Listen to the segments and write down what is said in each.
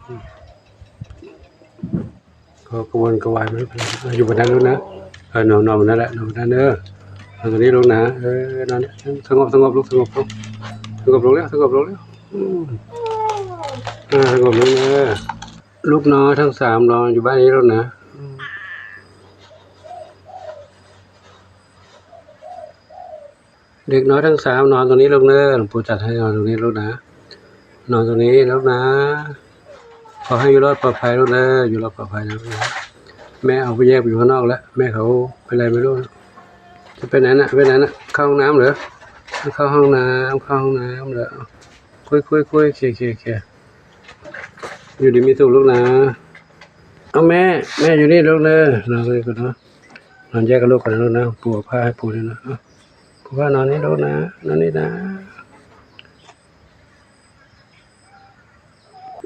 ກໍກະວົນກະວາຍມັນ ຢູ່ບ່ອນນັ້ນລູກນະ. ເອີ ນອນ ນອນບ່ອນນັ້ນແຫຼະ ນອນບ່ອນນັ້ນເດີ. ນອນຕົງນີ້ລູກນະ. ເອີ ນອນ ສະຫງົບ ສະຫງົບລູກ ສະຫງົບ ສະຫງົບລົງແລ້ວ ສະຫງົບລົງແລ້ວ. ອືມ ເອີ ສະຫງົບລົງເດີ. ລູກນ້ອຍທັງສາມນອນຢູ່ບ້ານນີ້ລູກນະ. ອືມ ເດັກນ້ອຍທັງສາມນອນຕົງນີ້ລູກເດີ. ຫຼວງປູ່ຈັດໃຫ້ນອນຕົງນີ້ລູກນະ. ນອນຕົງນີ້ລູກນະ. ຂໍໃຫ້ຢູ່ລອດປອດໄພລູກເດີ. ຢູ່ລອດປອດໄພນະລູກນະ. ແມ່ອອກໄປແຍກໄປຢູ່ຂ້າງນອກແລ້ວ. ແມ່ເຂົາເປັນໄລໄມ່ຮູ້. ຈະໄປໄຫນນະ? ໄປໄຫນນະ? ເຂົ້າຫ້ອງນ້ຳເດີ. ເຂົ້າຫ້ອງນ້ຳ ເຂົ້າຫ້ອງນ້ຳເດີ. ຄຸຍໆໆ ເຄ ເຄ ເຄ ຢູ່ດີມີສຸກລູກນະ. ເອົາແມ່ ແມ່ຢູ່ນີ້ລູກເດີ. ນອນຕົງນີ້ກ່ອນເນາະ. ນອນແຍກກັບລູກກ່ອນນະລູກນະ. ປູເອົາຜ້າໃຫ້ປູແດ່ນະ. ເອົາ ປູຜ້ານອນນີ້ລູກນະ. ນອນນີ້ນະ.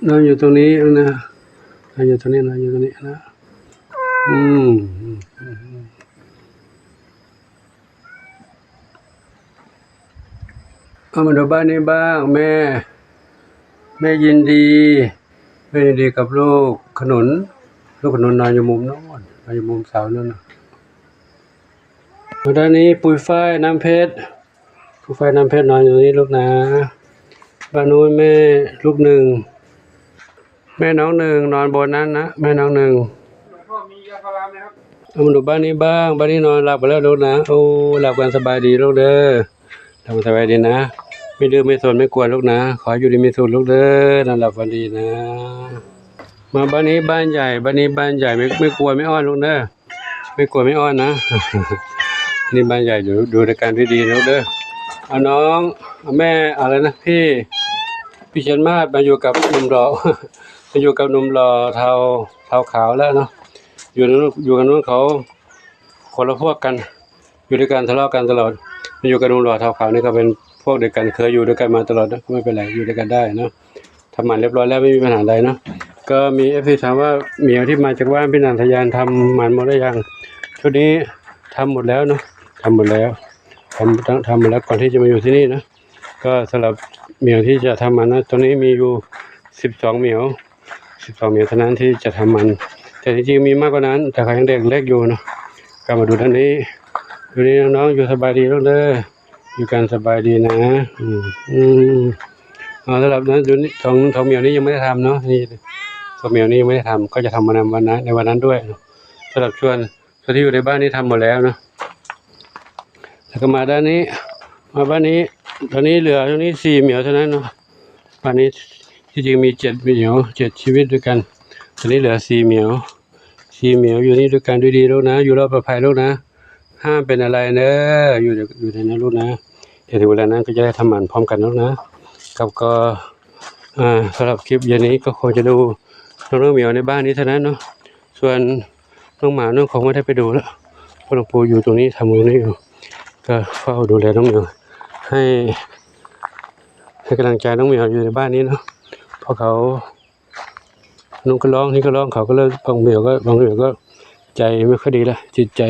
ນອນຢູ່ຕົງນີ້ນະ. ນອນຢູ່ຕົງນີ້ ນອນຢູ່ຕົງນີ້ນະ. ອືມ ອືມ ອືມ. ເອົາມາດູບ້ານນີ້ບ້າງ ແມ່ ແມ່ຍິນດີ ແມ່ຍິນດີກັບລູກຂະໜູນ. ລູກຂະໜູນນອນຢູ່ມຸມໂນ້ນ ນອນຢູ່ມຸມເສົາໂນ້ນນະ. ມາດ້ານນີ້ ປຸຍຝ້າຍ ນ້ຳເພັດ ປຸຍຝ້າຍ ນ້ຳເພັດ ນອນຢູ່ນີ້ລູກນະ. ບ້ານໂນ້ນແມ່ລູກໜຶ່ງ ແມ່ນ້ອງໜຶ່ງນອນບົນນັ້ນນະ ແມ່ນ້ອງໜຶ່ງ. ເອົາມາດູບ້ານນີ້ບ້າງ ບ້ານນີ້ນອນຫຼັບໄປແລ້ວລູກນະ. ໂອ້ ຫຼັບກັນສະບາຍດີລູກເດີ ຫຼັບກັນສະບາຍດີນະ. ໄມ່ດື້ໄມ່ສົນໄມ່ກວນລູກນະ. ຂໍໃຫ້ຢູ່ດີມີສຸກລູກເດີ ນອນຫຼັບຝັນດີນະ. ມາບ້ານນີ້ບ້ານໃຫຍ່ ບ້ານນີ້ບ້ານໃຫຍ່ ໄມ່ ໄມ່ກວນໄມ່ອ້ອນລູກເດີ. ໄມ່ກວນໄມ່ອ້ອນນະ. ນີ້ບ້ານໃຫຍ່ ຢູ່ ຢູ່ດ້ວຍກັນດ້ວຍດີນະລູກເດີ. ເອົານ້ອງ ເອົາແມ່ ອາ ອະໄລນະ ພີ່ ພີ່ເຊນມາດມາຢູ່ກັບໜຸ່ມຫຼໍ່ ມາຢູ່ກັບໜຸ່ມຫຼໍ່ເທົາ ເທົາຂາວແລ້ວເນາະ. ຢູ່ ຢູ່ກັບໜຸ່ມເຂົາຄົນລະພວກກັນ ຢູ່ດ້ວຍກັນ ທະເລາະກັນຕະຫຼອດ. ມາຢູ່ກັບໜຸ່ມຫຼໍ່ເທົາຂາວນີ້ ເຂົາເປັນພວກດຽວກັນ ເຄີຍຢູ່ດ້ວຍກັນມາຕະຫຼອດນະ ກໍໄມ່ເປັນໄລ ຢູ່ດ້ວຍກັນໄດ້ເນາະ. ທຳໝັນຮຽບຮ້ອຍແລ້ວ ໄມ່ມີບັນຫາໃດເນາະ. ກໍມີເອັຟຊີຖາມວ່າ ໝຽວທີ່ມາຈາກບ້ານພີ່ນັນທະຍານທຳໝັນໝົດຫຼືຍັງ? ຊຸດນີ້ທຳໝົດແລ້ວເນາະ ທຳໝົດແລ້ວ ທຳ ທຳໝົດແລ້ວກ່ອນທີ່ຈະມາຢູ່ທີ່ນີ້ນະ. ກໍສຳລັບໝຽວທີ່ຈະທຳໝັນນະ ຕອນນີ້ມີຢູ່ສິບສອງໝຽວ ສິບສອງໝຽວເທົ່ານັ້ນທີ່ຈະທຳໝັນ. ແຕ່ທີ່ຈິງມີມາກກວ່ານັ້ນ ແຕ່ເຂົາຍັງເດັກເລັກຢູ່ເນາະ. ກໍມາດູດ້ານນີ້ ຢູ່ດີນ້ອງໆ ຢູ່ສະບາຍດີລູກເດີ. ຢູ່ກັນສະບາຍດີນະ. ອືມ ອືມ ເອົາ ສຳລັບນັ້ນຢູ່ນີ້ ສອງ ສອງໝຽວນີ້ຍັງບໍ່ໄດ້ທຳເນາະ. ນີ້ ສອງໝຽວນີ້ຍັງບໍ່ໄດ້ທຳ ກໍຈະທຳໃນວັນນັ້ນ ໃນວັນນັ້ນດ້ວຍເນາະ. ສຳລັບສ່ວນ ສ່ວນທີ່ຢູ່ໃນບ້ານນີ້ທຳໝົດແລ້ວເນາະ. ແລ້ວກໍມາດ້ານນີ້ ມາບ້ານນີ້ ຕອນນີ້ເຫຼືອຢູ່ນີ້ສີ່ໝຽວເທົ່ານັ້ນເນາະ. ບ້ານນີ້ທີ່ຈິງມີເຈັດໝຽວ ເຈັດຊີວິດດ້ວຍກັນ. ຕອນນີ້ເຫຼືອສີ່ໝຽວ ສີ່ໝຽວ ຢູ່ນີ້ດ້ວຍກັນດ້ວຍດີລູກນະ ຢູ່ລອດປອດໄພລູກນະ. ຫ້າມເປັນອະໄລເດີ ຢູ່ ຢູ່ໃນນັ້ນລູກນະ. ແຕ່ເຖິງເວລານັ້ນກໍຈະໄດ້ທຳໝັນພ້ອມກັນລູກນະ. ກັບກໍ ອ່າ ສຳລັບຄລິບເຢັນນີ້ກໍຄົງຈະດູນ້ອງໝຽວໃນບ້ານນີ້ເທົ່ານັ້ນເນາະ. ສ່ວນນ້ອງໝານ້ອງຄົງບໍ່ໄດ້ໄປດູແລ້ວ ເພາະຫຼວງປູ່ຢູ່ຕົງນີ້ ທຳບຸນຢູ່ ກໍເຝົ້າດູແລນ້ອງໝຽວ ໃຫ້ ໃຫ້ກຳລັງໃຈນ້ອງໝຽວຢູ່ໃນບ້ານນີ້ເນາະ. ເພາະເຂົາ ນຸ່ງກະລອງ ຮີ້ກະລອງ ເຂົາກໍເລີຍ ບາງເທື່ອກໍ ບາງເທື່ອກໍໃຈບໍ່ຄ່ອຍດີລະ ຈິດໃຈ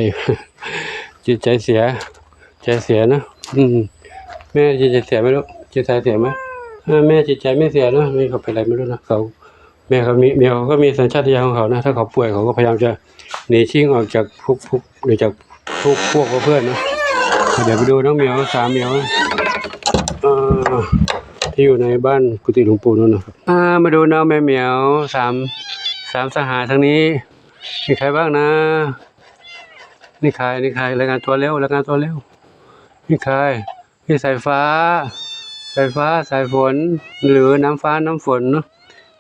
ຈິດໃຈເສຍ ໃຈເສຍເນາະ. ອືມ ແມ່ຈິດໃຈເສຍໄໝລູກ? ຈິດໃຈເສຍໄໝ? ເອີ ແມ່ຈິດໃຈແມ່ເສຍເນາະ. ແມ່ເຂົາເປັນໄລໄມ່ຮູ້ເນາະ. ເຂົາ ແມ່ເຂົາມີ ແມ່ເຂົາກໍມີສັນຊາດຕະຍານຂອງເຂົານະ. ຖ້າເຂົາປ່ວຍ ເຂົາກໍພະຍາຍາມຈະໜີຊິງອອກຈາກພວກ ພວກ ຫຼືຈາກ ພວກ ພວກເພື່ອນເນາະ. ດຽວໄປດູນ້ອງໝຽວ ສາມໝຽວ ເອີ ທີ່ຢູ່ໃນບ້ານກຸຕິຫຼວງປູ່ນັ້ນນະ. ອ່າ ມາດູນ້ອງແມ່ໝຽວ ສາມ ສາມສະຫາຍທາງນີ້ ມີໃຄບ້າງນະ? ນີ້ໃຄ ນີ້ໃຄ ລາຍງານຕົວເລັວ ລາຍງານຕົວເລັວ. ນີ້ໃຄ ມີສາຍຟ້າ ສາຍຟ້າ ສາຍຝົນ ຫຼືນ້ຳຟ້າ ນ້ຳຝົນເນາະ.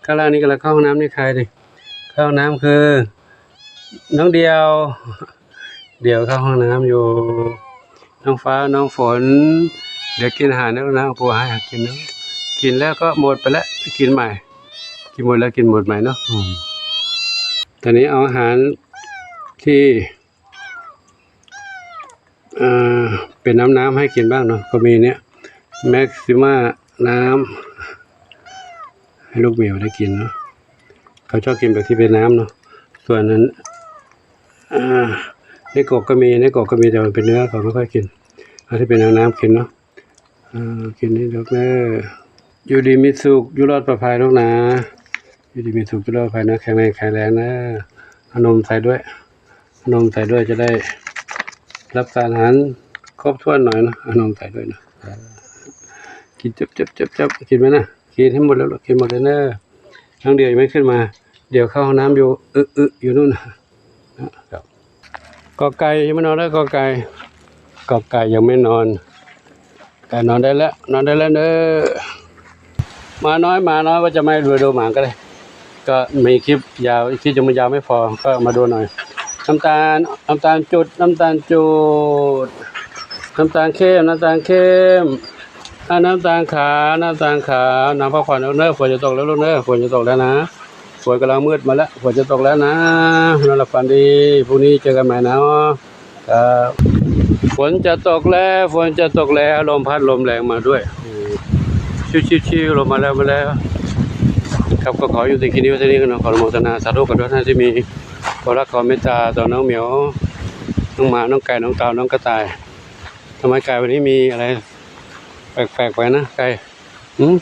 ຂ້າງລ່າງນີ້ກຳລັງເຂົ້າຫ້ອງນ້ຳ. ນີ້ໃຄນີ້ ເຂົ້າຫ້ອງນ້ຳຄື ນ້ອງດຽວ ດຽວເຂົ້າຫ້ອງນ້ຳຢູ່. ນ້ອງຟ້າ ນ້ອງຝົນ ດຽວກິນອາຫານແລ້ວນະ ປູໃຫ້ຫາກິນນະ. ກິນແລ້ວກໍໝົດໄປແລ້ວ ກິນໃໝ່ ກິນໝົດແລ້ວກິນໝົດໃໝ່ເນາະ. ອືມ ຕອນນີ້ເອົາອາຫານທີ່ ເອີ ເປັນນ້ຳໆ ໃຫ້ກິນບ້າງເນາະ. ກໍມີເນຍ ແມັກຊິມາ ນ້ຳ ໃຫ້ລູກໝຽວໄດ້ກິນເນາະ. ເຂົາເຈົ້າກິນແບບທີ່ເປັນນ້ຳເນາະ. ສ່ວນນັ້ນ ອ່າ ໃນກົກກໍມີ ໃນກົກກໍມີ ແຕ່ມັນເປັນເນື້ອ ເຂົາບໍ່ຄ່ອຍກິນ. ເອົາທີ່ເປັນນ້ຳໆ ກິນເນາະ. ເອີ ກິນໃຫ້ເລິກເດີ. ຢູ່ດີມີສຸກ ຢູ່ລອດປອດໄພລູກນາ. ຢູ່ດີມີສຸກ ຈຸລະໄພນະ ແຂງແຮງແຂງແຮງນະ. ເອົານົມໃສ່ດ້ວຍ ເອົານົມໃສ່ດ້ວຍ ຈະໄດ້ຮັບສານອາຫານຄົບຖ້ວນໜ້ອຍນະ. ເອົານົມໃສ່ດ້ວຍນະ. ກິນ ຈັບໆໆໆ ກິນໄປນະ ກິນໃຫ້ໝົດແລ້ວ ກິນໝົດແລ້ວເດີ. ນ້ອງດຽວຍັງໄມ່ຂຶ້ນມາ ດຽວເຂົ້າຫ້ອງນ້ຳຢູ່ ອຶໆ ຢູ່ນັ້ນນະ. ກອໄກ່ ຍັງໄມ່ນອນເດີ ກອໄກ່ ກອໄກ່ຍັງໄມ່ນອນ. ກະນອນໄດ້ແລ້ວ ນອນໄດ້ແລ້ວເດີ. ໝານ້ອຍ ໝານ້ອຍ ວ່າຈະມາດູ ດູໝາກໍໄດ້ ກໍມີຄລິບຍາວ ຄລິບຈະບໍ່ຍາວໄມ່ພໍ ກໍມາດູໜ້ອຍ. ນ້ຳຕານ ນ້ຳຕານຈຸດ ນ້ຳຕານຈຸດ ນ້ຳຕານເຂັ້ມ ນ້ຳຕານເຂັ້ມ ອາ ນ້ຳຕານຂາວ ນ້ຳຕານຂາວ. ນອນພັກຜ່ອນເດີ ຝົນຈະຕົກແລ້ວລູກເດີ ຝົນຈະຕົກແລ້ວນະ. ຝົນກຳລັງມືດມາແລ້ວ ຝົນຈະຕົກແລ້ວນະ. ນອນຫຼັບຝັນດີ ພລຸ້ງນີ້ເຈີກັນໃໝ່ເນາະ. ເອີ ຝົນຈະຕົກແລ້ວ ຝົນຈະຕົກແລ້ວ ລົມພັດລົມແລງມາດ້ວຍ. ອືມ ຊິວໆໆ ລົມມາແລ້ວ ມາແລ້ວ. ຄັບ ກໍຂໍຍຸຕິຄລິບນີ້ໄວ້ເທົ່ານີ້ກ່ອນເນາະ. ຂໍອະນຸໂມທະນາສາທຸກັບທຸກທ່ານທີ່ມີຄວາມຮັກຄວາມເມດຕາຕໍ່ນ້ອງໝຽວ ນ້ອງໝາ ນ້ອງໄກ່ ນ້ອງເຕົ່າ ນ້ອງກະຕ່າຍ. ທຳໄມໄກ່ວັນນີ້ມີອະໄລແປກໆໄປນະ ໄກ່? ຫືມ?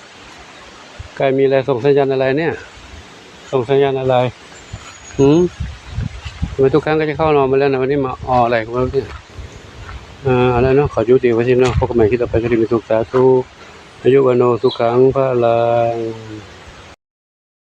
ໄກ່ມີອະໄລສົ່ງສັນຍານອະໄລເນຍ? ສົ່ງສັນຍານອະໄລ? ຫືມ? ທຳໄມທຸກຄັ້ງກໍຈະເຂົ້ານອນມາແລ້ວນະ ວັນນີ້ມາອໍອະໄລຂອງມັນເນຍ? ເອີ ເອົາລະເນາະ ຂໍຍຸຕິໄວ້ເທົ່ານີ້ເນາະ. ພົບກັນໃໝ່ຄລິບຕໍ່ໄປ ໂຊກດີມີສຸກ ສາທຸ ອາຍຸວັນໂນ ສຸຂັງ ພະລັງ.